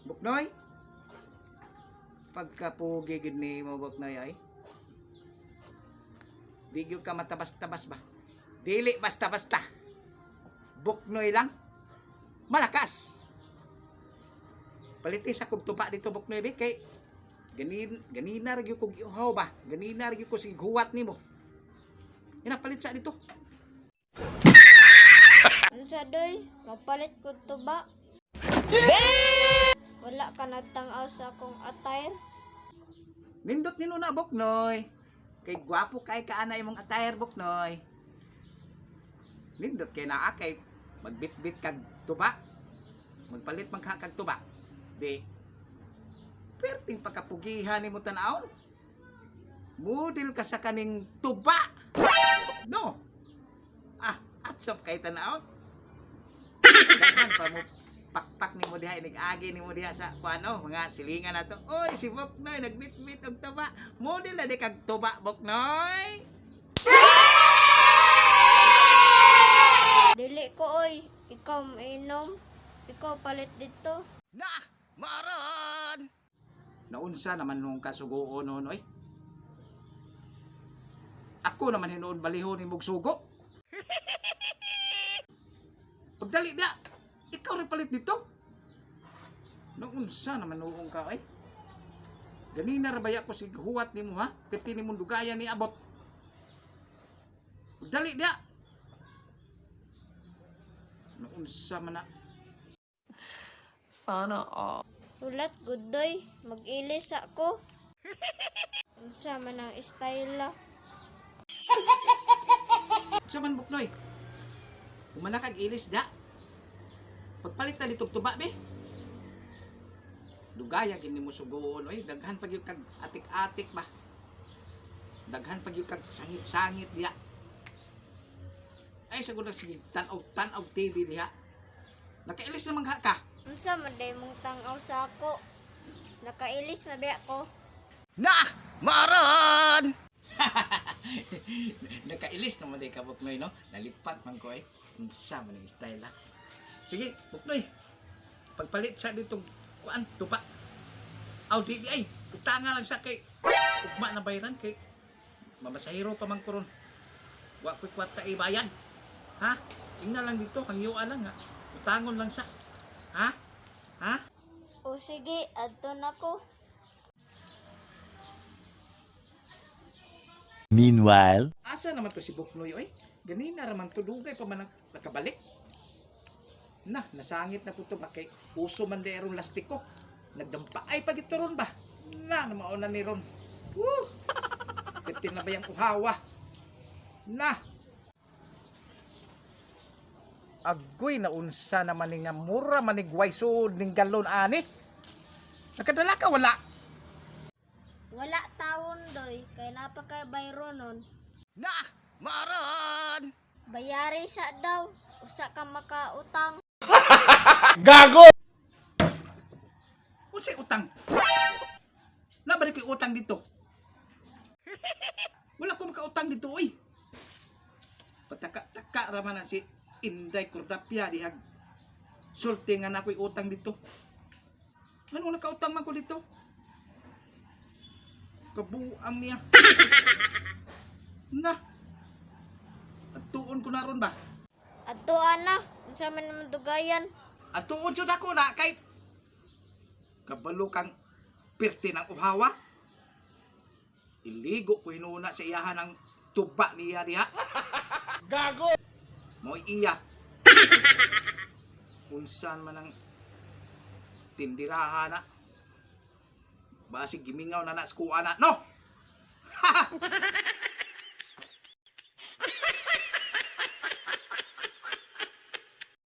Buknoy? Pagkapugi gid ni mo, Buknoy, ay. Di gyud ka matabas-tabas ba? Dili basta-basta. Buknoy lang. Malakas. Paliti sa kog tuba dito, Buknoy, be, kay ganin ganina ra gyud kog iuhaw ba? Ganina ra gyud ko sig huwat nimo. Ina palit sa dito. Unsa doy? Mapalit ko tuba. Wala ka nagtang-aw sa akong attire. Nindot nino na, Buknoy. Kay gwapo kay kaana imong attire, Buknoy. Nindot kay naa kay magbitbit kag tuba. Magpalit man ka kag tuba. Di. Perting pagkapugihan nimo tan-awon. Model ka sa kaning tuba. No. Ah, atsop kay tan-awon. Daghan pa mo pakpak nimo diha, inig-agi nimo diha sa kuano mga silingan nato. Oy, si Boknoy nagbitbit og tuba. Model na di kag tuba, Boknoy. Dili ko oy, ikaw mainom. Ikaw palit dito. Na, maron. Naunsa naman nung kasugoon noon, oy. Ako naman hinuon balihon ni sugo. Pagdali na, ikaw rin palit dito. Naunsa naman noong ka, oy. Ganina ra baya ko sig huwat nimo ha? Piti nimo dugayan ni abot. Pagdali na. Naunsa man na. Sana all. Hulat gud doy, mag-ilis ako. Unsa man ang style ah. Sa man, Buknoy? Humana kag ilis da. Pagpalit na ditong tuba be. Dugaya gini mo sugoon oy, daghan pag yung kag atik-atik ba. Daghan pag yung kag sangit-sangit diha. Ay sa sige tan-aw tan-aw TV diha. Nakailis naman ka ka. Unsa man day mong tang-aw sa ako? Nakailis na biya ko. Na! Maron! Nakailis naman day ka, Buknoy, no? Nalipat man ko, eh. Unsa man ang style, ha? Sige, Buknoy. Pagpalit sa dito, kuan, tupa. Aw, di, di, ay. Utanga lang sa kay ugma na bayaran kay mamasahiro pa man ko ron. Wa ko'y kwarta ibayan. Ha? Ingna lang dito, hangyuan lang, ha? Utangon lang sa. Ha? Ha? O sige, adto na ko. Meanwhile, Asa naman to si Buknoy oy? Ganina raman to, dugay pa man nakabalik. Na, nasangit na po to ba kay uso man di aron lastiko. Nagdampa ay pag ito ron ba? Na, namauna ni ron. Woo! Pwede na ba yung uhawa? Na! Agoy na unsa naman ni nga mura manigway suod ning galon ani. Nakadala ka wala? Wala tawon doy, kay napakay bayronon. Na! Maron! Bayari sa daw, usa ka makautang. Unsay utang? Nabalik ko'y utang dito. Wala ko makautang dito, oy. Pataka-taka raman na si Inday Cordapia dihag. Sulti nga na ako'y utang dito. Ano nakautang man ko dito? Kabuang niya. Na. Atuon ko na ron ba? Adto ana, unsa man naman dugayan? Atuon jud ako na kay kabalo kang pirti ng uhawa. Iligo ko hinuna sa iyahan ang tuba niya diha. Gago! Mo'y iya. Unsan man ang tindiraha na. Basig gimingaw na na sa kuha na. No!